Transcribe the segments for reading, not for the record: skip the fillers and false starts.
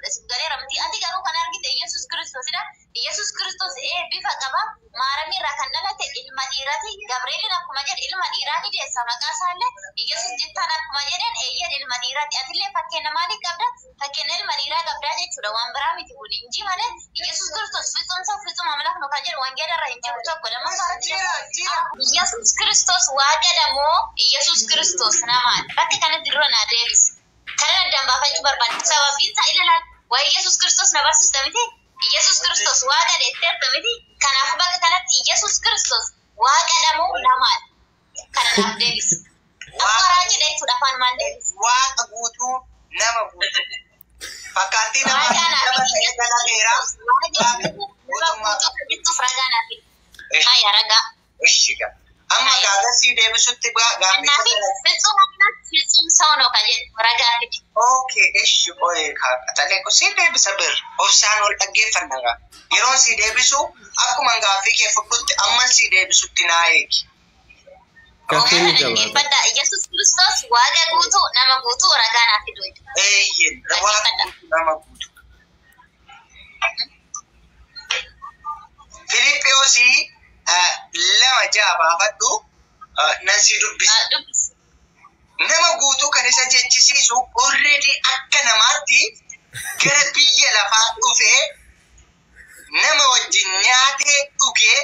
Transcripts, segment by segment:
Siif galeera miti? Ati garuu kan argite Yesuus Kiristoosidha. Yesuus Kiristoos ee bifa qaba. Maaramii irraa kan dhalate ilma dhiiraati. Gabreelin akkuma jedhe ilma dhiiraa ni deessa, maqaa isaallee Yesuus jettaan akkuma jedhan, eeyyan, ilma dhiiraati. Atillee fakkeenya maalii qabda? Fakkeenya ilma dhiiraa qabdaa jechuudha. Waan biraa miti kun inji malee Yesuus Kiristoos ፍጹም ሰው ፍጹም አምላክ ነው kan jedhu wangeela irra hin jiru tokko. Lammaffaa irratti Jira, jira. Yesuus Kiristoos Waaqadha moo Yesuus Kiristoos namaadha? Bakka kanatti dura naa deebisi. Kanan addaan baafachuu barbaada. Sababiin isaa ilaalaal waa'ee Yesuus Kiristoos na barsiista miti? Yesuus Kiristoos Waaqadha jetteerta miti? Kanaafuu bakka kanatti Yesuus Kiristoos Waaqadha moo namaadha? Kana naaf deebisi. Akka raajiidha jechuudha, afaan maal deebisi? Waaqa guutuu, nama guutuu. Fakkaattii nama Ragaa naaf nama ta'ee dhalateera. Waaqa guutuu, nama guutuu kan jettuuf ragaa naaf. Haya, ragaa. Ishi gaa. Amma gaafa deebisutti gaaffii Kanaaf ፍጹም አምላክ ፍጹም ሰው ነው kan jedhu ragaa fidi. Okay, ishi qo'ee kaaqatalee ko si deebisa bir. Obsaan wal dhaggeeffanna gaa. Yeroon si deebisu akkuma gaaffii kee fudhutti amma si deebisutti naa eegi. Gaaffiin ni jabaata. Dhaggeeffadha. Yesuus Kiristoos Waaqa guutuu, nama guutuu, ragaa naaf fidu. Eeyyen, Waaqa guutuu, nama guutuu. Filiippiyoosii 2:6 baafadhu, nan si dubbisa. Dubbisi. Nama guutuu kan isa jechisiisu already akka namaatti gara biyya lafaa dhufee, nama wajjin nyaatee, dhugee,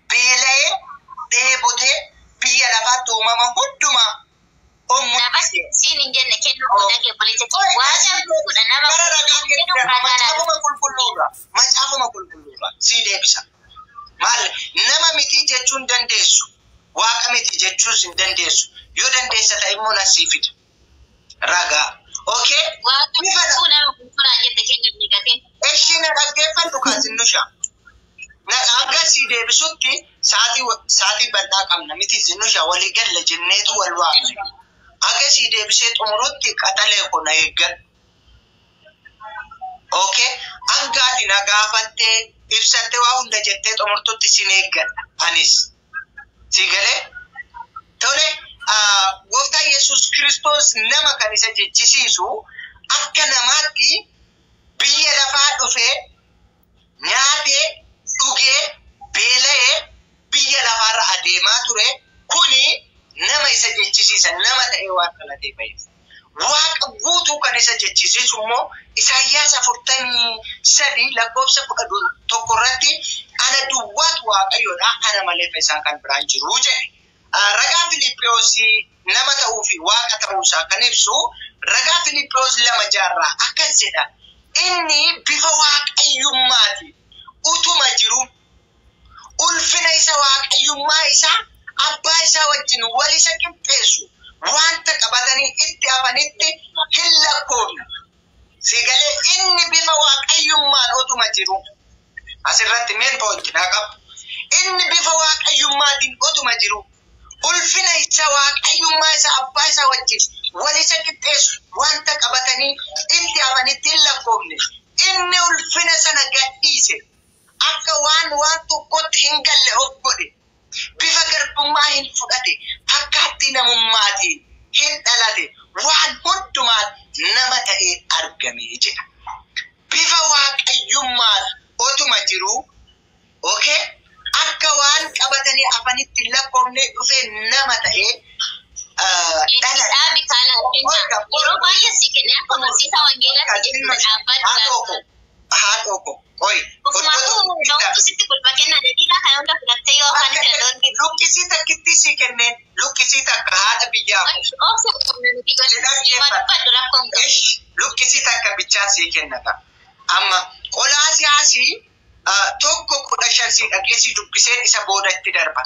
beela'ee, dheebotee, biyya lafaatti uumama hundumaa Nama siin hin jenne kennuu koo dhagee obboleessa kee. Waaqa guutuudha, nama Gara guutuu ragaa kan jedhu kennan ragaa naaf. Macaafuma qulqulluurra, macaafuma qulqulluurra sii deebisa. Maal, nama miti jechuun dandeessu, Waaqa miti jechuus hin dandeessu. Yoo dandeessa ta'e immoo na sii fida. Ragaa. Okay? Waaqa guutuu, nama guutuu naa jette kennu hin gatiin. Ishii na dhaggeeffadhu kaasinusha. Na hanga sii deebisutti sa'aatii bal'aa qabna miti, Zinusha? Walii galla jenneetu wal waamne. Hanga sii deebisee xumurutti qaxalee koo na eeggadhu. Okay? Hanga ati na gaafattee ibsattee waa hunda jettee xumurtutti sin eeggadha anis. Si galee? Tole, gooftaa Yesuus Kiristoos nama kan isa jechisiisu akka namaatti biyya lafaa dhufee, nyaatee, dhugee, beela'ee, biyya lafaarra adeemaa ture. Kuni nama isa jechisiisa, nama ta'ee waan dhalatee ba'eef. Waaqa guutuu kan isa jechisiisu immoo Isaayyaas 43 lakkoofsa 11 irratti "Ana duwwaatu Waaqayyoodha, ana malee isaan kan biraan jiru" jedhe. Ragaa Filiippiyoosii nama ta'uu fi Waaqa ta'uusaa kan ibsu ragaa Filiippiyoos 2:6 akkas jedha. "Inni bifa waaqayyummaati utuma jiru ulfina isa waaqayyummaa isaa abbaa isaa wajjin wal isa qixxeessu wanta qabatanii itti hafanitti hin lakkoofne." Si galee? Inni bifa waaqayyummaan utuma jiru, asirratti main point naa qabu. Inni bifa waaqayyummaatiin utuma jiru ulfina isa waaqayyummaa isa abbaa isaa wajjin wal isa qixxeessu wanta qabatanii itti hafanitti hin lakkoofne. Inni ulfina sana gadhiise, akka waan waan tokkotti hin galle of godhe, bifa garbummaa hin fudhate, fakkaattii namummaatiin hin dhalate, waan hundumaan nama ta'ee argame jedha. Bifa waaqayyummaan otuma jiru, okay, akka waan qabatanii afanitti hin lakkoofne dhufee nama ta'ee dhalate. Dhaabi kaala kenna. Yeroo baay'ee si kenne akka barsiisaa wangeelaatti jechuudha Haadhoo dhaabbatu. ko, haadhoo ko, oi. Ofumaafuu ga'umtu sitti kolfa kenna, daqiiqaa kana hunda fudhattee yoo afaan itti dhaloonni. Luqqisii takkitti si kenneen, luqqisii takka, haadha biyyaa. Obsa qabna nuti, gosa dubbadhu, rakkoon qabu. Ish, luqqisii takka bichaa sii kennata. Amma Qolaasiyaasii 1:15 sii dhageessii dubbiseen isa boodatti darba.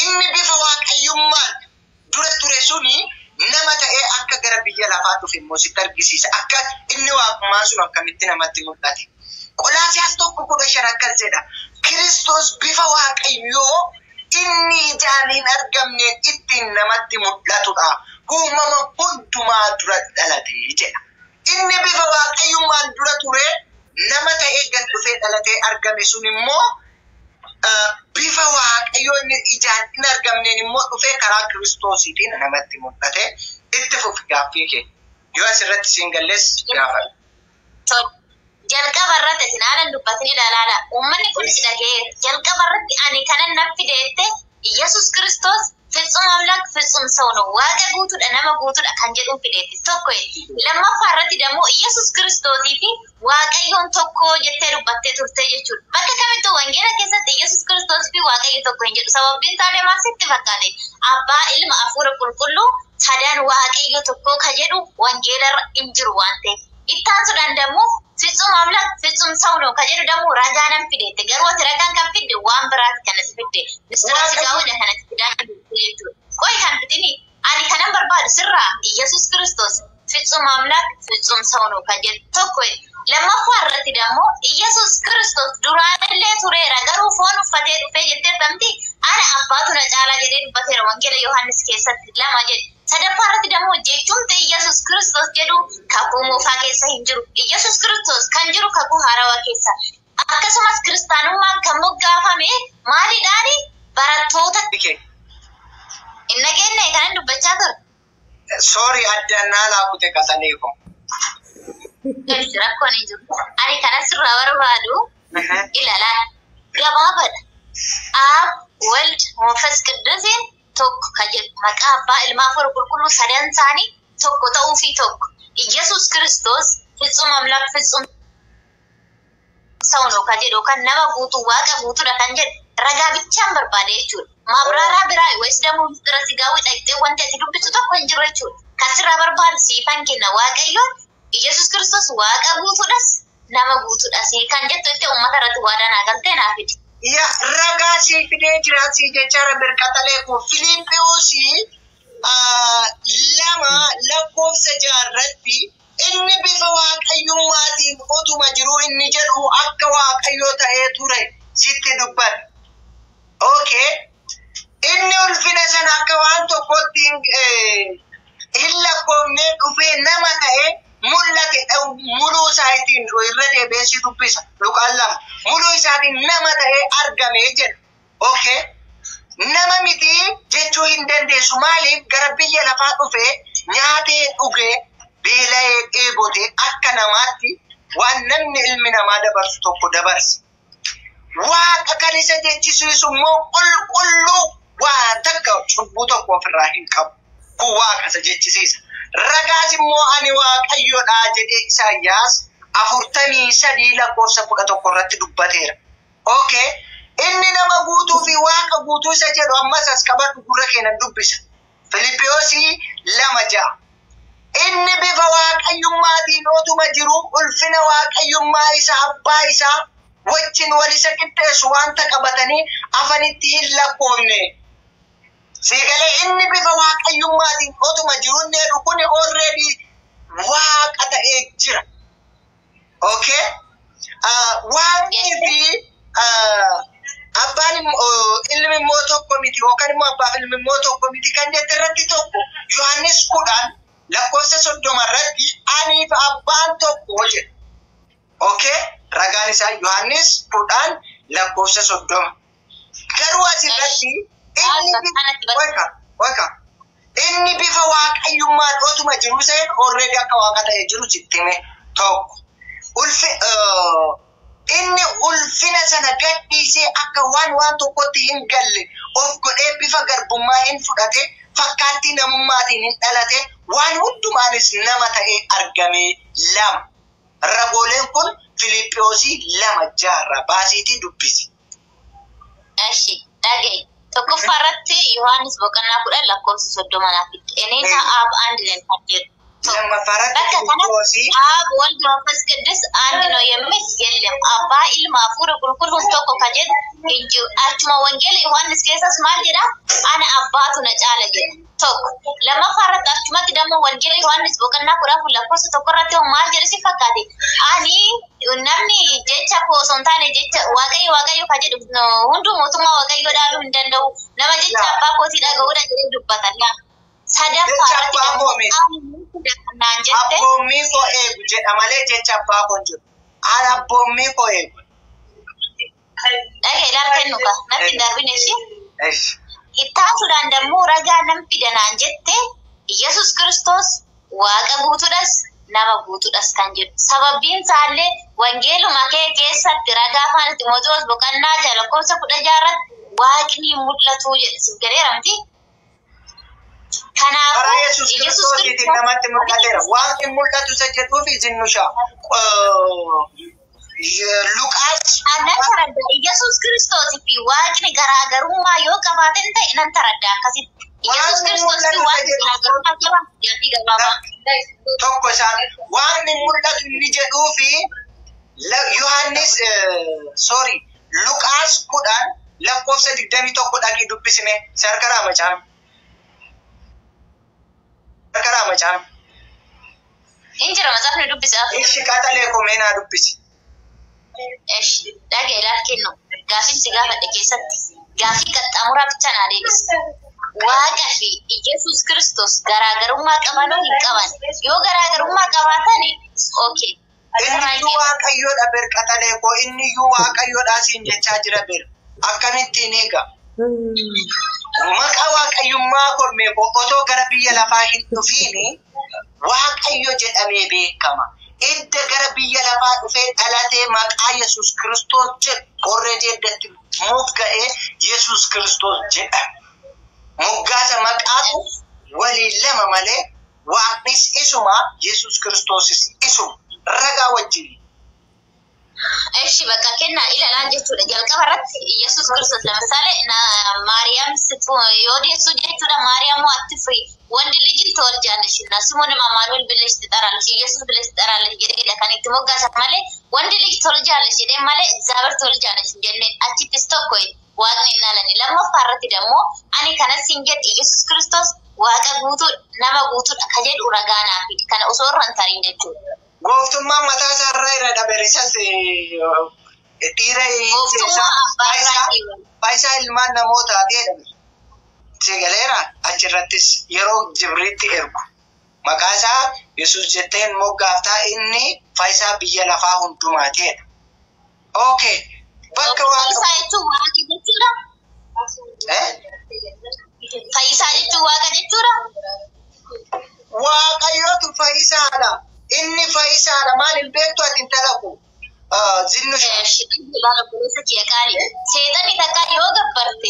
Inni bifa waaqayyummaan dura ture suni nama ta'ee akka gara biyya lafaa dhufe immoo sitti argisiisa. Akka inni waaqummaa sun akkamitti namatti mul'ate. Qolaasiyaas 1:15 akkas jedha. "Kiristoos bifa Waaqayyoo inni ijaan hin argamne ittiin namatti mul'atudha. Uumama hundumaa dura dhalate" jedha. Inni bifa waaqayyummaan dura ture nama ta'ee gad dhufee dhalatee argame sun immoo bifa Waaqayyoo inni ijaan hin argamneen immoo dhufee karaa Kiristoosiitiin namatti mul'ate. Itti fufi gaaffii kee. Yoo asirratti siin galles gaafadhu. Tole. Jalqaba irratti isin haalan dubbatin ilaalaala. Uummanni kun si dhaga'eera. Jalqaba irratti ani kanan nan fideette Yesuus Kiristoos ፍጹም አምላክ ፍጹም ሰው ነው። Waaqa guutuudha, nama guutuudha kan jedhuun fideetti tokko. Lammaffaa irratti ደግሞ Yesuus Kiristoosii fi Waaqayyoon tokko jettee dubbattee turte jechuudha. Bakka kamittuu wangeela keessatti Yesuus Kiristoos fi Waaqayyo tokko hin jedhu. Sababiin isaa maal sitti fakkaate? Abbaa, Ilma, Hafuura Qulqulluu sadan Waaqayyo tokko ka jedhu wangeela irra hin jiru waan ta'eef. Ittaansuudhaan ደግሞ ፍጹም አምላክ ፍጹም ሰው ነው ka jedhu ደግሞ ragaa nan fideette. Garuu ati ragaan kan fidde waan biraati kan as fidde. Mistira sigaawudha kan as fidaa jirtu jechuudha. Qoy kan fidini ani kanan barbaadu sirraa Yesuus Kiristoos ፍጹም አምላክ ፍጹም ሰው ነው kan jedhu tokko. Lammaffaa irratti ደግሞ Yesuus Kiristoos duraallee tureera, garuu foon uffatee dhufee jetteertamti. Ana abbaatu na caalaa jedhee dubbateera wangeela Yohaannis keessatti, lama jedhe. Sadaffaa irratti ደግሞ jechuun Yesuus Kiristoos jedhu kakuu moofaa keessa hin jiru. Yesuus Kiristoos kan jiru kakuu haarawaa keessa. Akkasumas kiristaanummaan kan moggaafame maaliidhaani? Barattoota hin dhageenye kanan dubbachaa ture. Sorry, addannaa laakute qasanii ko. Rakkoon hin jiru. Ani kanan sirraa barbaadu ilaalaa gabaabaadha. Ab, Wald, መንፈስ Qidduusiin tokko kan jedhu, maqaa abbaa, ilmaa, hafuura qulqulluu sadan isaanii tokko ta'uu fi tokko. Yesuus Kiristoos ፍጹም አምላክ ፍጹም ሰው ነው kan jedhu, kan nama guutuu, waaqa guutuudha kan jedhu ragaa bichaan barbaade jechuudha. Mabraaraa biraa wayis ደግሞ mistira sigaawwi dhaqxee wanti ati dubbisu tokko hin jiru jechuudha. Kan sirraa barbaadu siifan kenna. Waaqayyoon Yesuus Kiristoos waaqa guutuudhas nama guutuudhas kan jettu itti uummata irratti waadaa naa galtee naa fidi. Ya, ragaa sii fidee jira sii jechaara birqaxalee kun Filiippiyoosii 2 lakkoofsa 6rratti inni bifa waaqayyummaatiin otuma jiruu inni jedhu akka waaqayyoo ta'ee ture sitti dubbata. Okay. Inni ulfina sana akka waan tokkotti hin lakkoofne dhufee nama ta'ee mul'ate. Muluu isaatiin irra deebi'ee si dubbisa. Luqaan 2. Muluu isaatiin nama ta'ee argame jedha. Okay. Nama miti jechuu hin dandeessu. Maaliif? Gara biyya lafaa dhufee nyaatee, dhugee, beela'ee, dheebotee, akka namaatti waan namni ilmi namaa dabarsu tokko dabarse. Waaqa kan isa jechisiisu immoo qulqulluu, waa takka cubbuu tokko ofirraa hin qabu. Kun waaqa isa jechisiisa. Ragaas immoo ani waaqayyoodha jedhee Isaayyaas 43 lakkoofsa 11 irratti dubbateera. Okay. Inni nama guutuu fi waaqa guutuu isa jedhu ammas as qabadhu, gurra keenan dubbisa. Filiippiyoosii 2:6. Inni bifa waaqayyummaatiin otuma jiru ulfina waaqayyummaa isa abbaa isaa wajjin wal isa qixxeessu wanta qabatanii afanitti hin lakkoofne. Siigalee, inni bifa waaqayyummaatiin otuma jiru inni jedhu kun already waaqa ta'ee jira. Okay? Waaqni fi abbaan ilmi immoo tokko miti yookaan immoo abbaa fi ilmi immoo tokko miti kan jette irratti tokko Yohaannis 10 lakkoofsa 30 irratti anii fi abbaan tokko jedha. Okay? Ragaan isaa Yohaannis 10 lakkoofsa 30. Garuu asirratti inni waka waka inni bifa waaqayyummaan otuma jiru seen already akka waaqa ta'ee jiru sitti hime tokko. Ulfi inni ulfina sana gadhiisee akka waan tokkotti hin galle of godhee bifa garbummaa hin fudhate, fakkaattii namummaatiin hin dhalate, waan hundumaanis nama ta'ee argame, lama. Ragooleen kun Filiippiyoosii 2:6rraa baasiitii dubbisi. እሺ dhaga'i. Tokkoffaa irratti Yohaannis boqonnaa 10 lakkoofsa 30 naaf fidde. እኔና አብ አንድ ነን kan jedhu. Lammaffaa irratti Bakka kanatti Filiippiyoosii አብ, ወልድ, መንፈስ ቅዱስ አንድ ነው የሚል የለም። Abbaa, Ilma, Hafuura Qulqulluun tokko kan jedhu hin jiru. Achuma wangeela Yohaannis keessas maal jedha? Ana abbaatu na caala jedha. Tokko. Lammaffaa irratti achumatti ደግሞ wangeela Yohaannis boqonnaa 14 lakkoofsa 1 irratti hoo maal jedhu si fakkaate? Ani namni jecha koo osoo hin taane jecha Waaqayyo Waaqayyo kan jedhu hunduu mootummaa Waaqayyoo dhaaluu hin danda'u. Nama jecha abbaa kootii dhaga'uudha jedhee dubbata. Sadaffaa Jecha irratti abbaa ደግሞ koo miti. ani naan jette. Abboommii koo eegu jedha malee jecha abbaa koo hin jedhu. Ani abboommii koo eegu. Dhaga'i, ilaal kennu ka natti hin darbine ishee. Esh. Ittaasuudhaan ደግሞ ragaa nan fida naan jette, Yesus Kiristoos waaqa guutuudhas nama guutuudhas kan jedhu. Sababbiin isaallee wangeeluma kee keessatti ragaa afaan Ximootiroos boqonnaa 6 lakkoofsa 16 irratti waaqni hin mul'atu jedhe siif galeera miti. Karaa Kanaafuu Yesuus Yesuus Kiristoosiitiin Kiristoos namatti mul'ateera. Waaqni mul'atu isa jedhuuf isin nusha. Luqaas Nan taradda Yesuus Kiristoos fi waaqni garaagarummaa yoo qabaatan ta'e nan taradda akkasitti. Yesuus Waaqni Kiristoos fi mul'atu isa waaqni jedhu garaagarummaa qaba gaaffii gabaabaa. tokko isaan waaqni mul'atu inni jedhuu fi Yohaannis, sorry, Luqaas 10 lakkoofsa 21 dhaqii dubbisime sarkaraa macaan. Sarkaraa macaan. Injira matsaafni dubbisaaf. Ishi qaxalee komeenaa dubbisi. Eshi dhagee ilaal kennu gaaffii si gaafadhe keessatti gaaffii qaxxaamuraa bicha naa deebisi. Waaqa fi Yesuus Kiristoos garaagarummaa qabanoo hin qaban. Yoo garaagarummaa qabaatan okay. Inni iyyuu waaqayyoodha ber qaxalee koo, inni iyyuu waaqayyoodha siin jechaa jira ber. Akkamittiin eega? Maqaa waaqayyummaa kormee koo otoo gara biyya lafaa hin dhufiini waaqayyo jedhamee beekama. Edda gara biyya lafaa dhufee dhalatee maqaa Yesuus Kiristoos jedhu already eddatti mogga'ee Yesuus Kiristoos jedhame. Moggaasa maqaatu waliin lama malee waaqnis isuma, Yesuus Kiristoosis isuma ragaa wajjin. Eshi bakka kennaa ilalaan jechuudha. Jalqaba irratti Yesuus Kiristoos ለምሳሌ ማርያም yoo deessu jechuudha ማርያም አትፍሪ ወንድ ልጅን ትወልጃለሽ እና ስሙንም አማኑኤል ብለሽ ትጠራለሽ ኢየሱስ ብለሽ ትጠራለሽ jedhee kan itti moggaasan malee ወንድ ልጅ ትወልጃለሽ jedhee malee እግዚአብሔር ትወልጃለሽ hin jenneen achittis tokko waaqni hin dhalanne. Lammaffaa irratti ደግሞ ani kanas hin jedhe Yesuus Kiristoos waaqa guutuudha nama guutuudha ka jedhu ragaa naa fidi kana osoo irra hin tarin jechuudha. Gooftummaan mataa isaa irra irra dabere isas dhiira Gooftummaa abbaa irraa faayisaa ilmaan namootaa jedhame. Sigaleera achirrattis yeroo Jibriitti ergu. Maqaa isaa Yesuus jetteen moggaaftaa inni faayisaa biyya lafaa hundumaati jedha. Okay. Bakka waaqa. Fayyisaa jechuun waaqa jechuudha. Eh? Fayyisaa jechuun waaqa jechuudha. Waaqayyootu fayyisaadha. Inni fayyisaadha. Maal hin beektu ati hin talaku. Zinnu Seexanni takka yoo gabbarte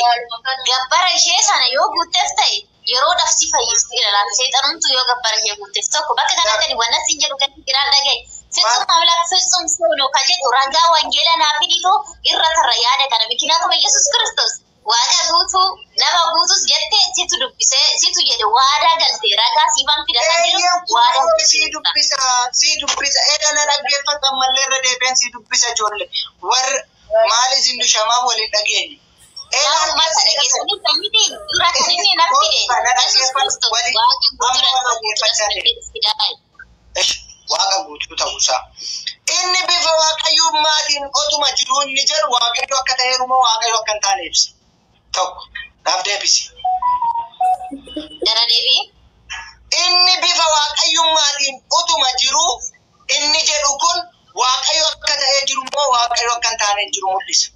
gabbara ishee sana yoo guutteef ta'e yeroodhaaf si fayyisti ilaala. Seexanumtu yoo gabbara ishee guutteef tokko bakka kanatti wanna siin jedhu kan jiraan dhagaye. ፍጹም አምላክ ፍጹም ሰው ነው ka jedhu ragaa wangeela naa fiditu irra tarra yaada kana ምክንያቱም ኢየሱስ ክርስቶስ waaqa guutuu nama guutus jettee situ dubbisee situ jedhe waadaa galte ragaa siifan fida kan jedhu Eeyyee waadaa kun sii dubbisa sii dubbisa edha na dhaggeeffatan mallee irra deebi'an sii dubbisa ijoollee warra maal isin dushamaa waliin dhageenye. Waanuma sana keessatti fayyide dura kan inni na fide Yesuus Kiristoos waaqa guutuudha nama guutuudha kan jedhu fidaa. Waaqa guutuu ta'uusaa. Inni bifa waaqayyummaatiin otuma jiruu inni jedhu waaqayyo akka ta'eerumoo waaqayyo akka hin taane ibsa. Tokko naaf deebisi. Gara deebi'ee. Inni bifa waaqayyummaatiin utuma jiruu inni jedhu kun waaqayyo akka ta'ee jiru moo waaqayyo akka hin taane jiru mul'isa.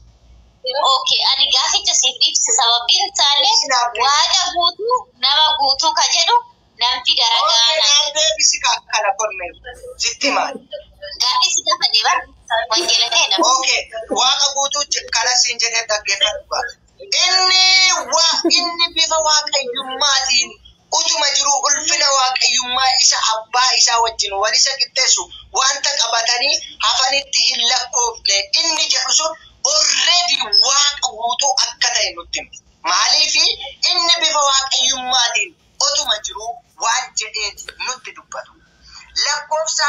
Okay, ani gaaficha siif ibsa sababiin isaallee waaqa guutuu nama guutuu ka jedhu nan fida ragaa Okay, naa. naaf deebisi kana kormee sitti maali? Gaaffii si gaafadhe bara wangeela ta'e nama. Okay, waaqa guutuu kana siin jedhee dhaggeeffadhu baata. Inni waa inni bifa waaqayyummaatiin utuma jiru ulfina waaqayyummaa isa abbaa isaa wajjin wal isa qixxeessu wanta qabatanii hafanitti hin lakkoofne inni jedhu sun already waaqa guutuu akka ta'e nutti hima. Maaliifi inni bifa waaqayyummaatiin otuma jiru waan jedheeti nutti dubbatu. Lakkoofsa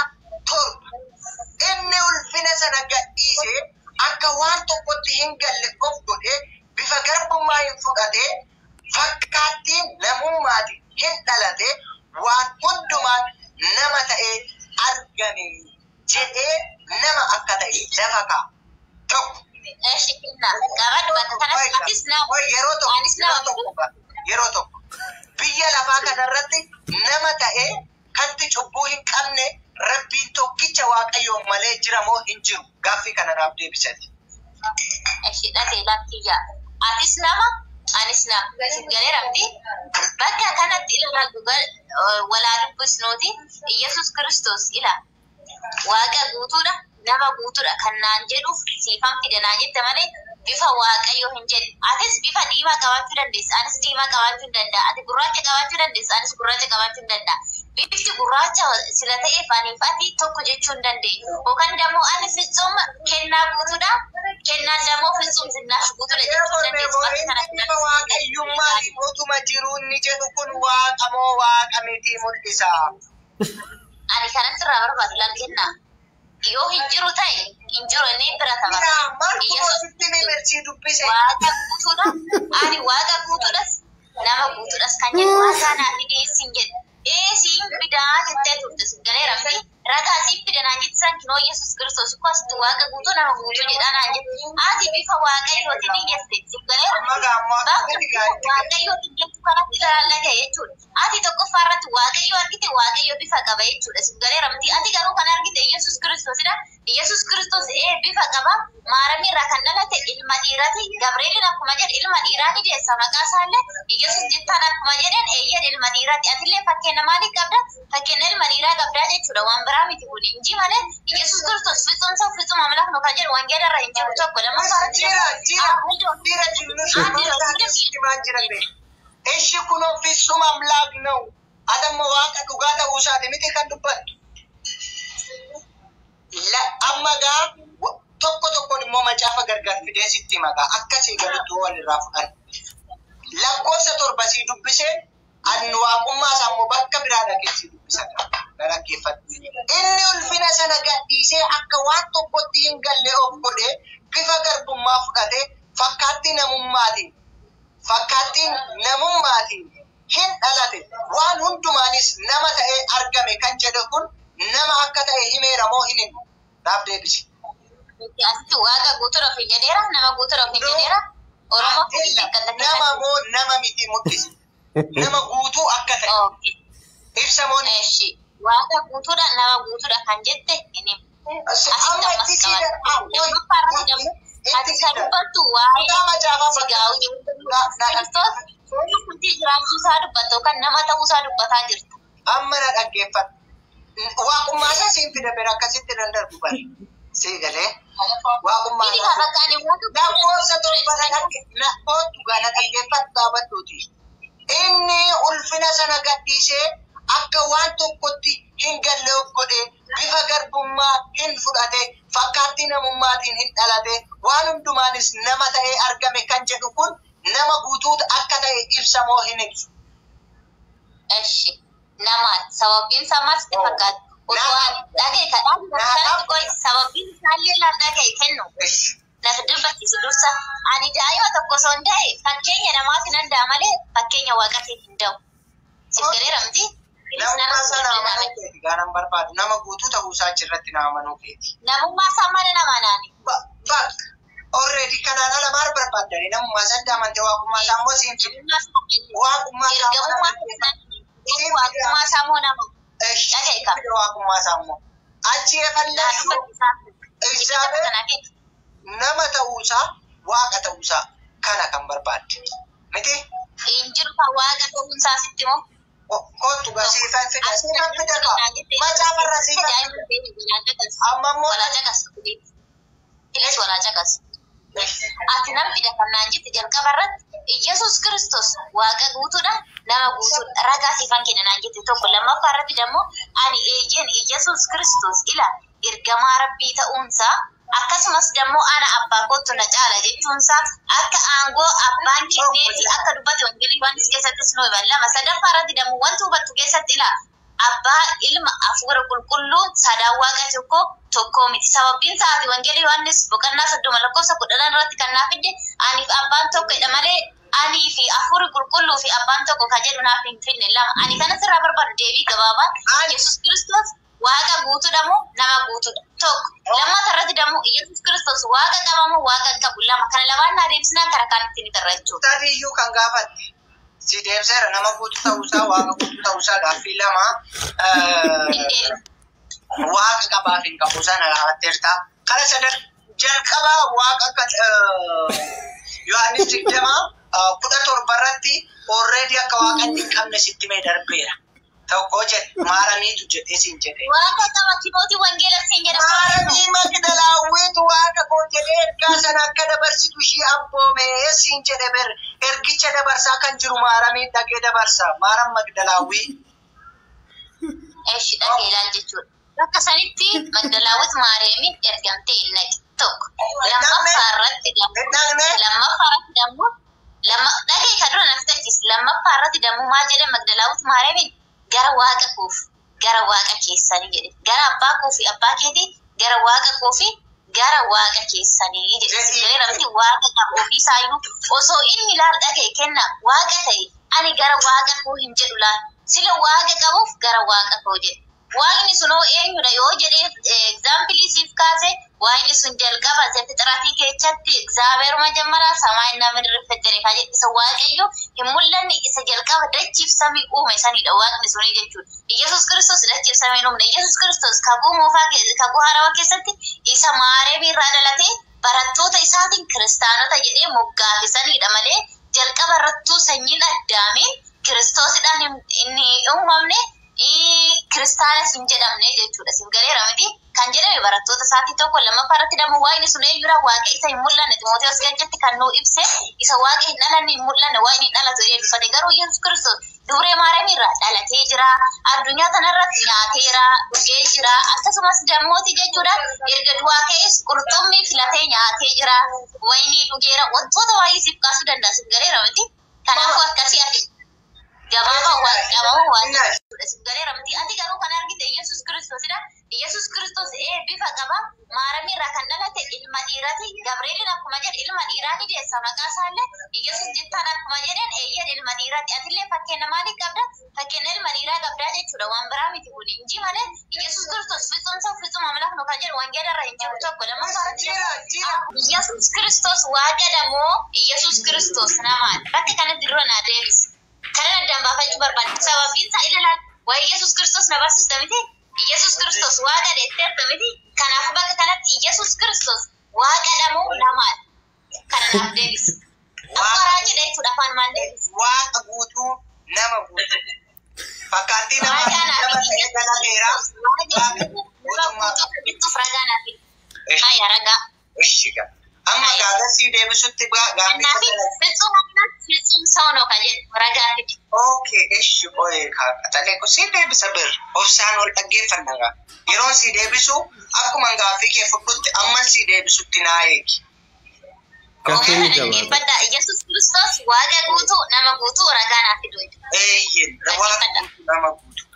7 inni ulfina sana gadhiisee akka waan tokkotti hin galle of godhee bifa garbummaa hin fudhatee fakkaattiin namummaatiin hin dhalate waan hundumaan nama ta'ee argame jedhee nama akka ta'e lafa kaa'a. Tokko. Eshi kenna qabadhu bakka kanas atis nama Yeroo tokko anis nama yeroo tokko yeroo tokko biyya lafaa kanarratti nama ta'ee kanti cubbuu hin qabne rabbiin tokkicha waaqayyoon malee jira moo hin jiru gaaffii kana naaf deebisati. Eshi dhagee lakkiyyaa atis nama Anis nama. Siif galeera miti. Bakka kanatti ilaalaa dhugaa walaa dubbisnuuti. Iyyasuus Kiristoos ila waaqa guutuudha, nama guutuudha kan naan jedhuuf siifan fide naan jette malee bifa waaqayyoo hin jedhu. Atis bifa diimaa qabaachuu dandeessa, anis diimaa qabaachuu hin danda'a. Ati gurraacha qabaachuu dandeessa, anis gurraacha qabaachuu hin danda'a. Bifti gurraacha sila ta'eef aniif ati tokko jechuu hin dandeenyu. Yookaan dammoo ani fitsum kennaa guutuudha, kennaan dammoo fitsum zinnaaf guutuudha jechuu hin dandeessu. Bakka kanatti Bifa waaqayyummaatiin utuma jiruu inni jedhu kun waaqa moo waaqa miti mul'isa? Ani kanan sirraa barbaadu laal kennaa. Yoo hin jiru ta'e hin jiru inni bira Yaa tapha. maal kunoo Iyyasuus sitti mimersii dubbise? waaqa guutuudha. Ani waaqa guutuudhas nama guutuudhas kan jedhu waaqa naa fidee siin jedhu. Ee siin fidaa jettee turte siin galeera miti. Ragaa siin fida naan jette san kinoo Yesuus Kiristoos koo asitti waaqa guutuu nama guutuu jedhaa naan jette. Ati bifa waaqayyootiin ni jette siin galeera Amma miti. gaammoo Bakka akkamitti bifa gaariitti waaqayyootiin jettu kanatti ilaalla gahe jechuudha. Ati tokkoffaa irratti waaqayyo argite waaqayyo bifa qaba jechuudha. Siin galeera miti. Ati garuu kan argite Yesuus Kiristoosidha. Yesuus Kiristoos ee bifa qaba. Maaramii irraa kan dhalate ilma dhiiraati. Gabreelin akkuma jedhe ilma dhiiraa ni deessa maqaa isaallee Yesuus jettaan akkuma jedhan eeyyan ilma dhiiraati. Atillee fakkeenya maalii qabda? Fakkeenya ilma dhiiraa qabdaa jechuudha. Waan biraa miti kun inji malee Yesuus Kiristoos fitsumsa fitsum amlaaf nu kan jedhu wangeela irra hin jiru tokko lammaffaa irratti Jira jira ammoo jira jiru sitti maan jira bee. Ishi kunoo fitsum amlaak ነው. Adamma waaqa dhugaa ta'uu isaati miti kan dubbattu. Amma gaa tokko tokkoon immoo macaafa gargar fidee sitti maqaa akkasii galutti wal irraa fudhan. Lakkoofsa 7 sii dubbisee ani waaqummaa isaa immoo bakka biraa dhaqee sii dubbisa na dhaggeeffadhu. Inni ulfina sana gadhiisee akka waan tokkotti hin galle of godhee bifa garbummaa fudhatee fakkaattii namummaatiin hin dhalate waan hundumaanis nama ta'ee argame kan jedhu kun nama akka ta'e himeera moo hin himu? Naaf deebisi. Asitti waaqa guutuudha ofiin jedheera nama guutuudha ofiin jedheera. Oromoo Illa nama moo nama miti mul'isa. Nama guutuu akka ta'e ibsa moo ni Eshi waaqa guutuudha nama guutuudha kan jette hin himu. Asitti Amma ammas itti siida. qabadhu. Lammaffaa irratti dammoo ati kan dubbattu waa'ee Kutaa macaafaa sigaawii Kiristoos foon jiraachuu isaa dubbatta yookaan nama ta'uu isaa dubbataa jirta. Amma na dhaggeeffadhu. Waaqummaa isaa siin fida bira akkasitti nan darbu bari. Sii galee. Waaqummaa Inni isaa. kan bakka ani waaqa Lakkoofsa 7 na dhaggeeffadhu na dhaggeeffadhu dhaabadhuuti. Inni ulfina sana gadhiisee akka waan tokkotti hin galle of godhee bifa garbummaa hin fudhate fakkaattii namummaatiin hin dhalate waan hundumaanis nama ta'ee argame kan jedhu kun nama guutuu akka ta'e ibsa moo hin ibsu? Eshi namaan sababiin isaa maal sitti fakkaata? Otoo ani dhagaye kadhaan sanatti qoy sababiin isaallee laal dhagaye kennu. Na dubbachiisu dursa. Ani daa'ima tokko osoo hin da'e fakkeenya namaatiin nan da'a malee fakkeenya waaqaatiin hin da'u. Siif galeera miti? Namummaa isaa nama amanuu keeti gaanan barbaadu nama guutuu ta'uu isaa achirratti nama amanuu keeti. Namummaa isaa mana nama naani. Bakka already kanaan ala maal barbaaddani namummaa isaa adda amantee waaqummaa isaa immoo siin fida. Waaqummaa isaa Ergamummaa immoo waaqummaa isaa moo nama? Eshi fida waaqummaa isaa immoo. Achi efallashu Egzaabeer nama ta'uusaa waaqa ta'uusaa kana kan barbaadde. Miti? Hin jiru kan waaqa ta'uun isaa sitti moo? Kottu gaa siifan fida siifan fida kaa macaafarra siifan fida. Amma immoo Ati nan fida kan naan jette jalqaba irratti Iyyasuus Kiristoos waaqa guutuudha nama guutuudha ragaa siifan kenna naan jette tokko lammaffaa irratti dammoo ani eeyyeen Iyyasuus Kiristoos ila ergamaa rabbii ta'uunsaa akkasumas dammoo ana abbaa kootu na caala jechuunsaa akka aangoo abbaan kenneefi akka dubbate wangeelii Yohaannis keessattis nu himan lama sadaffaa irratti dammoo wanti hubattu keessatti ila abbaa ilma hafuura qulqulluun sadan waaqa tokko tokko miti. Sababiin isaa ati wangeelii Yohaannis boqonnaa 30 lakkoofsa 10 irratti kan naaf fidde aniif abbaan tokkodha malee anii fi hafuurri qulqulluu fi abbaan tokko kan jedhu naaf hin finne lama. Ani kana sirraa barbaadu deebii gabaabaa Yesuus Kiristoos waaqa guutuudha moo nama guutuudha? Tokko. Lammataa irratti dammoo Yesuus Kiristoos waaqa qaba moo waaqa hin qabu? Lama. Kana lamaan naa deebisnaan karaa kaanitti ni tarra jechuudha. Sadiiyyuu kan gaafatte. Si deemseera nama guutuu ta'uusaa waaqa guutuu ta'uusaa gaaffii lama waaqa qabaaf hin qabu sana gaafatteerta. Kara sadan jalqabaa waaqa akka Yohaannis 20 17 irratti already akka waaqa hin qabne sitti mee darbeera. Tokko jedhe maaramiitu jedhee siin jedhe. Waaqa qaba Timootii wangeela siin jedha. Maaramii Magdalaawwiitu waaqa koo jedhee ergaa sana akka dabarsitu ishii abboomee siin jedhe ber ergicha dabarsaa kan jiru maaramii dhaqee dabarsa. Maaram Magdalaawwii. Eshi dhaqee ilaal jechuudha. Bakka sanitti Magdalaawwit Maariyaamiin ergamtee hin dhaqe tokko. Lammaffaa irratti lammaffaa irratti dammoo dhaqee kan dura naf tachiis lammaffaa irratti dammoo maal jedhe Magdalaawwit Maariyaamiin gara waaqa koof gara waaqa keessanii jedhe. Gara abbaa koo fi abbaa keetii gara waaqa koo fi gara waaqa keessanii jedhe. Namni waaqa qabu ofiisaayyuu osoo inni laal dhaqee kenna waaqa ta'e ani gara waaqa koo hin jedhu laal. Sila waaqa qabuuf gara waaqa koo jedhe. Waaqni sunoo eenyudha yoo jedhee egzaampilii siif kaase waaqni sun jalqaba ዘፍጥረtii keessatti እግዚአብሔር መጀመሪያ ሰማይና ምድር ፈጠረ kan jedhu isa waaqayyo hin mul'anne isa jalqaba dachiif samii uume sanidha waaqni suni jechuudha. Iyyasuus Kiristoos dachiif samii hin uumne. Iyyasuus Kiristoos kakuu moofaa kakuu haarawaa keessatti isa Maariyaam irraa dhalatee barattoota isaatiin kiristaanota jedhee moggaafisanidha malee jalqaba irrattuu sanyiin addaamee kiristoosidhaan inni uumamne kiristaanas hin jedhamne jechuudha. Siif galeera miti kan jedhame barattoota isaatii tokko lammaffaa irratti dammoo waaqni sun eenyudha waaqa isa hin mul'anne Ximootewoos keessatti kan nuu ibse isa waaqa hin dhalanne hin mul'anne waaqni hin dhalatu jedhee dubbate garuu Yesuus Kiristoos dubree Maariyaam irraa dhalatee jira. Addunyaa kanarratti nyaateera, dhugee jira. Akkasumas dammooti jechuudha erga du'aa ka'es qurxummii filatee nyaatee jira. Wayinii dhugeera wantoota baay'ee siif kaasuu danda'a siif galeera miti. Kanaafuu akkasii ati gabaabaa waan gabaabaa waan jechuudha. Siif galeera miti. Ati garuu kan argite Yesuus Kiristoosidha. Yesuus Kiristoos bifa qaba. Maariyaam irraa kan dhalate ilma dhiiraati. Gabreelin akkuma jedhe ilma dhiiraa ni deessa maqaa isaallee Yesuus jettaan akkuma jedhan eeyyan ilma dhiiraati. Atillee fakkeenya maalii qabda? Fakkeenya ilma dhiiraa qabdaa jechuudha. Waan biraa miti kun inji malee Yesuus Kiristoos ፍጹም ሰው ፍጹም አምላክ ነው kan jedhu wangeela irra hin jiru tokko lammaffaa irratti Yesuus Kiristoos waaqa moo Yesuus Kiristoos namaadha. Bakka kanatti dura naa deebisi. Kanan addaan baafachuu barbaada. Sababiin isaa ilaalaal waa'ee Yesuus Kiristoos na barsiista miti. Yesuus Kiristoos waaqa deetteerta miti. Kanaafuu bakka kanatti Yesuus Kiristoos waaqa moo namaadha. Kana naaf deebisi. Akka raajidha jechuudha afaan maal deebisi. Waaqa guutuu nama guutuu. Fakkaattii nama nama ta'ee dhalateera. Waaqa guutuu kan jettuuf ragaa naaf himi. Haya ragaa. Ishi gaa. Amma gaafa deebisutti gaaffii Kanaaf ፍጹም አምላክ ፍጹም ሰው ነው kan jedhu ragaa fidi. Okay, ishi qoyee kaaqatalee kun si deebisa bir obsaan wal dhaggeeffanna gaa. Yeroon si deebisu akkuma gaaffii kee fudhutti amma si deebisutti naa eegi. Gaaffii ni jabaata. Dhaggeeffadha. Yesuus Kiristoos waaqa guutuu nama guutuu ragaa naaf fidu. Eeyyen waaqa guutuu nama guutuu.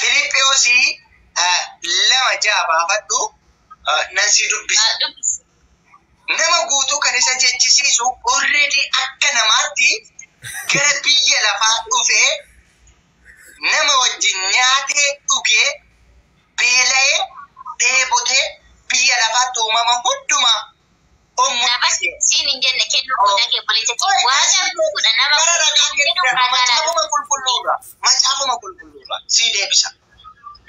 Filiippiyoosii 2:6 baafadhu nan si dubbisa. Dubbisi. Nama guutuu kan isa jechisiisu already akka namaatti gara biyya lafaa dhufee nama wajjin nyaatee dhugee beela'ee dheebotee biyya lafaatti uumama hundumaa Nama siin hin jenne kennuu koo dhagee obboleessa kee waaqa guutuudha nama Gara ragaa guutuu jedhu kennu ragaa naaf macaafuma qulqulluudha. Macaafuma qulqulluudha. Sii deebisa.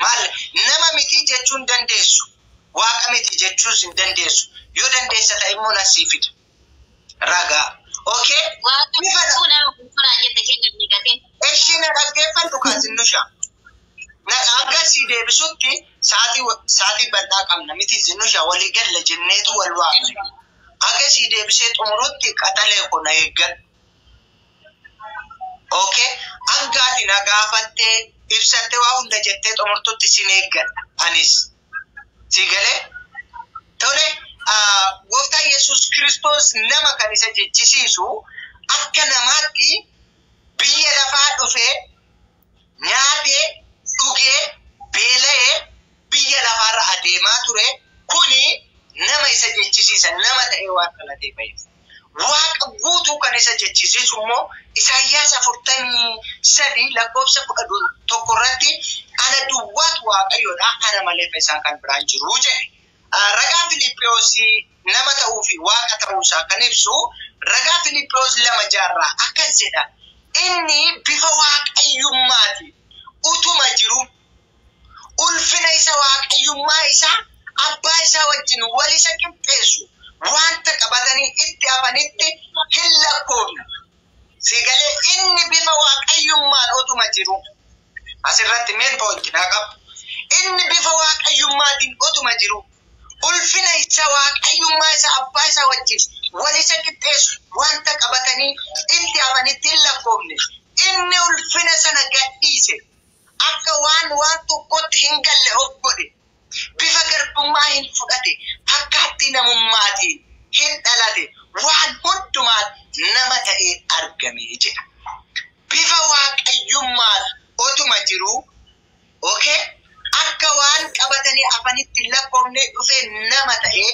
Maal nama miti jechuun dandeessu. Waaqa miti jechuus hin dandeessu. Yoo dandeessa ta'e immoo na sii fida. Ragaa. Okay? Waaqa guutuu nama guutuu naan jette kennu hin gatin. Ishii na dhaggeeffadhu kaazinnusha. Na hanga sii deebisutti sa'aatii bal'aa qabna miti zinnusha walii galla jenneetu wal waamne. Hanga sii deebisee xumurutti qaxalee koo na eeggadhu. Okay? Hanga ati na gaafattee ibsattee waa hunda jettee xumurtutti sin eeggadha anis. Si galee? Tole, gooftaa Yesuus Kiristoos nama kan isa jechisiisu akka namaatti biyya lafaa dhufee nyaatee dhugee beela'ee biyya lafaarra adeemaa ture kuni nama isa jechisiisa nama ta'ee waan dhalatee ba'eef. Waaqa guutuu kan isa jechisiisu immoo Isaayyaas 43:11 irratti ana duwwaatu waaqayyoodha ana malee isaan kan biraan jiru jedhe. Ragaa Filiippiyoos nama ta'uu fi waaqa ta'uusaa kan ibsu ragaa Filiippiyoos 2:6 akkas jedha. Inni bifa waaqayyummaati utuma jiru ulfina isa waaqayyummaa isaa abbaa isaa wajjin wal isa qixxeessu wanta qabatanii itti hafanitti hin lakkoofne. Sigalee inni bifa waaqayyummaan otuma jiru asirratti main point naa qabu. Inni bifa waaqayyummaatiin otuma jiru ulfina isa waaqayyummaa isa abbaa isaa wajjin wal isa qixxeessu wanta qabatanii itti hafanitti hin lakkoofne. Inni ulfina sana gadhiise akka waan waan tokkotti hin galle of godhe bifa garbummaa hin fudhate fakkaattii namummaatiin hin dhalate waan hundumaan nama ta'ee argame jedha. Bifa waaqayyummaan otuma jiru okay? Akka waan qabatanii afanitti hin lakkoofne dhufee nama ta'ee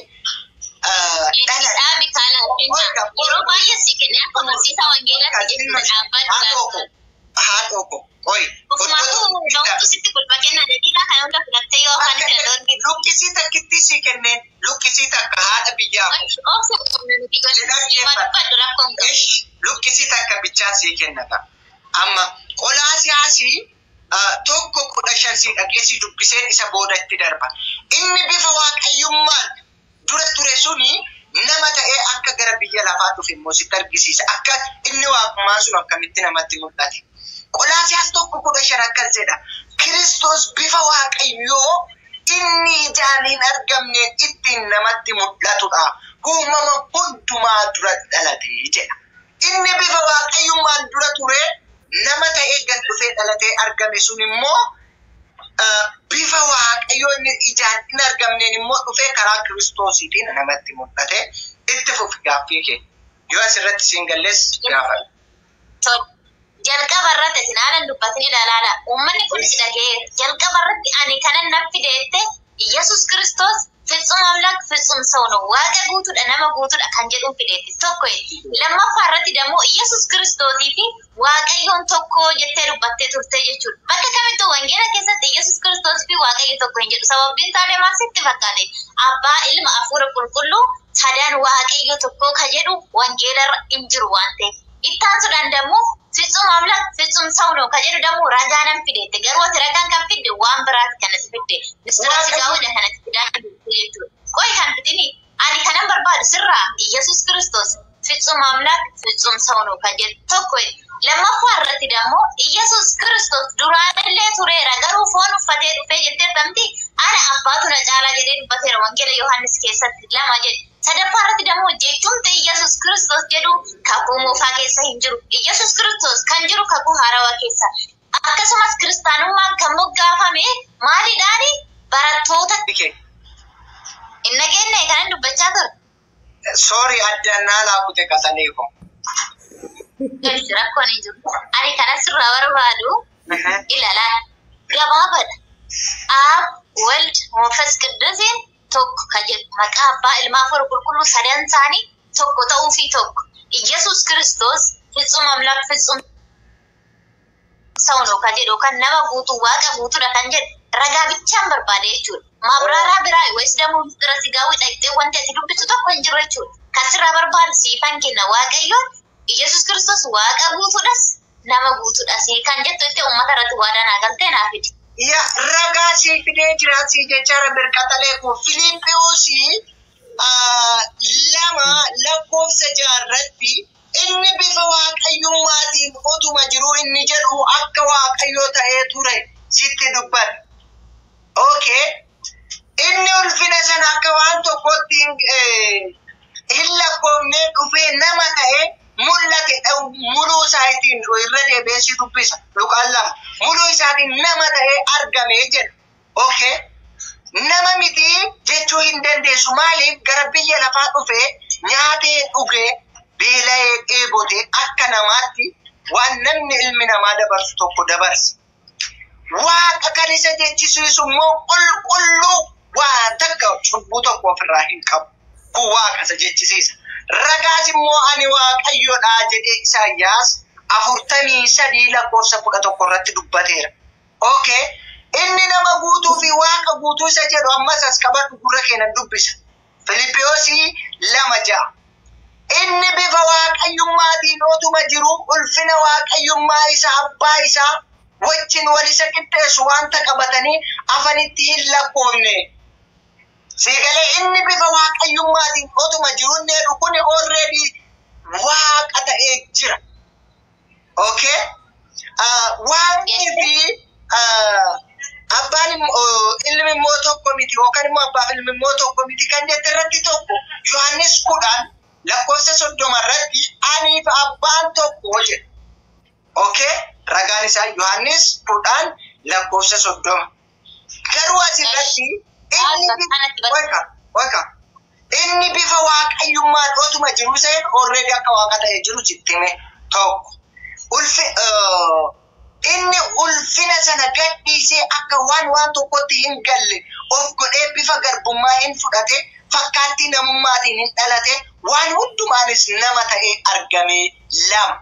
dhalate. Dhaabi kaala kenna. Yeroo baay'ee si kenne akka barsiisaa wangeelaatti jechuudha dhaabbatu. Haadhoo ko qoy. Ofumaafuu ga'umtu sitti kolfa kenna daqiiqaa kana hunda fudhattee yoo afaan kana dhoorgite. Luqqisii takkitti si kenneen luqqisii takka haadha biyyaa Obsa qabna nuti gochuun dubbadhu rakkoon qabu. Luqqisii takka bichaan sii kennata. Amma Qolaasiyaasii 1:15 sii dhageessii dubbiseen isa boodatti darba. Inni bifa waaqayyummaan dura ture suni nama ta'ee akka gara biyya lafaa dhufe immoo sitti argisiisa. Akka inni waaqummaan sun akkamitti namatti mul'ate. Qolaasiyaas 1:15 akkas jedha. Kiristoos bifa waaqayyoo inni ijaan hin argamne ittiin namatti mul'atudha. Uumama hundumaa dura dhalate jedha. Inni bifa waaqayyummaan dura ture nama ta'ee gad dhufee dhalatee argame sun immoo bifa waaqayyoo inni ijaan hin argamneen immoo dhufee karaa kiristoosiitiin namatti mul'ate. Itti fufi gaaffii kee. Yoo asirratti siin gallees gaafadhu. Jalqaba irratti isin haalan dubbatin ilaalaadha. Uummanni kun si dhaga'eera. Jalqaba irratti ani kanan nan fideette Yesuus Kiristoos ፍጹም አምላክ ፍጹም ሰው ነው። waaqa guutuudha nama guutuudha kan jedhuun fideette tokko. Lammaffaa irratti ደግሞ Yesuus Kiristoosii fi Waaqayyoon tokko jettee dubbattee turte jechuudha. Bakka kamittuu wangeela keessatti Yesuus Kiristoos fi Waaqayyo tokko hin jedhu. Sababiin isaa maal sitti fakkaate? Abbaa ilma hafuura qulqulluu sadan Waaqayyo tokko ka jedhu wangeela irra hin jiru waan ta'eef. Ittaansuudhaan ደግሞ ፍጹም አምላክ ፍጹም ሰው ነው ka jedhu ደግሞ ragaa nan fideette. Garuu ati ragaan kan fidde waan biraati kan as fidde. Mistira sigaawudha kan ati fidaa jirtu jechuudha. Qoy kan fidini ani kanan barbaadu sirraa Yesuus Kiristoos ፍጹም አምላክ ፍጹም ሰው ነው ka jedhu tokko. Lammaffaa irratti ደግሞ Yesuus Kiristoos duraanillee tureera garuu foon uffatee dhufee jetteertamti ana abbaatu na caalaa jedhee dubbateera wangeela Yohaannis keessatti lama jedhe. Sadaffaa irratti ደግሞ jechuun Yesuus Kiristoos jedhu kakuu moofaa keessa hin jiru. Yesuus Kiristoos kan jiru kakuu haarawaa keessa. Akkasumas kiristaanummaan kan moggaafame maaliidhaani barattoota hin dhageenye kanan dubbachaa ture. Sorry addaan naa laakute qaxalee ko. Rakkoon hin jiru. Ani kana sirraa barbaadu ilaalaa gabaabaadha. Ab Wald መንፈስ Qidduusiin tokko kan jedhu maqaa abbaa ilmaa hafuura qulqulluu sadan isaanii tokko ta'uu fi tokko. Yesuus Kiristoos ፍጹም አምላክ ፍጹም ሰው ነው kan jedhu kan nama guutuu waaqa guutuudha kan jedhu ragaa bichaan barbaade jechuudha. Mabraaraa biraa ወይስ ደግሞ ምስጢረ ሥጋዌ dhaqxee wanti ati dubbisu tokko hin jiru jechuudha. Kan sirraa barbaadu siifan kenna Waaqayyoon Yesuus Kiristoos waaqa guutuudhas nama guutuudhas kan jettu itti uummata irratti waadaa naa galtee naa fidi. Ya ragaa sii fidee jira sii jechaara birqaxalee kun Filiippiyoosii 2 lakkoofsa 6 irratti inni bifa waaqayyummaatiin otuma jiru inni jedhu akka waaqayyoo ta'ee ture sitti dubbata. Okay. Inni ulfina sana akka waan tokkotti hin lakkoofne dhufee nama ta'ee mul'ate muluu isaatiin irra deebi'ee si dubbisa. Luqaan 2. Muluu isaatiin nama ta'ee argame jedha. Okay. Nama miti jechuu hin dandeessu. Maaliif gara biyya lafaa dhufee nyaatee dhugee beela'ee dheebotee akka namaatti waan namni ilmi namaa dabarsu tokko dabarse. Waaqa kan isa jechisiisu immoo qulqulluu waa takka cubbuu tokko ofirraa hin qabu. Kun waaqa isa jechisiisa. Ragaas immoo ani waaqayyoodha jedhee Isaayyaas 43 lakkoofsa 11 irratti dubbateera. Okay. Inni nama guutuu fi waaqa guutuu isa jedhu ammas as qabadhu gurra keenan dubbisa. Filiippiyoosii 2:6. Inni bifa waaqayyummaatiin otuma jiru ulfina waaqayyummaa isa abbaa isaa wajjin wal isa qixxeessu wanta qabatanii afanitti hin lakkoofne. Siigalee inni bifa waaqayyummaatiin otuma jiru inni jedhu kun already waaqa ta'ee jira. Okay? Waaqni fi abbaan ilmi immoo tokko miti yookaan immoo abbaaf ilmi immoo tokko miti kan jette irratti tokko Yohaannis 10 lakkoofsa 30 irratti anii fi abbaan tokko jedha. Okay? Ragaan isaa Yohaannis 10 lakkoofsa 30. Garuu asirratti inni wayka wayka inni bifa waaqayyummaan otuma jiru seen already akka waaqa ta'ee jiru sitti hime tokko. Ulfi inni ulfina sana gadhiisee akka waan waan tokkotti hin galle of godhee bifa garbummaa hin fudhate, fakkaattii namummaatiin hin dhalate, waan hundumaanis nama ta'ee argame lama.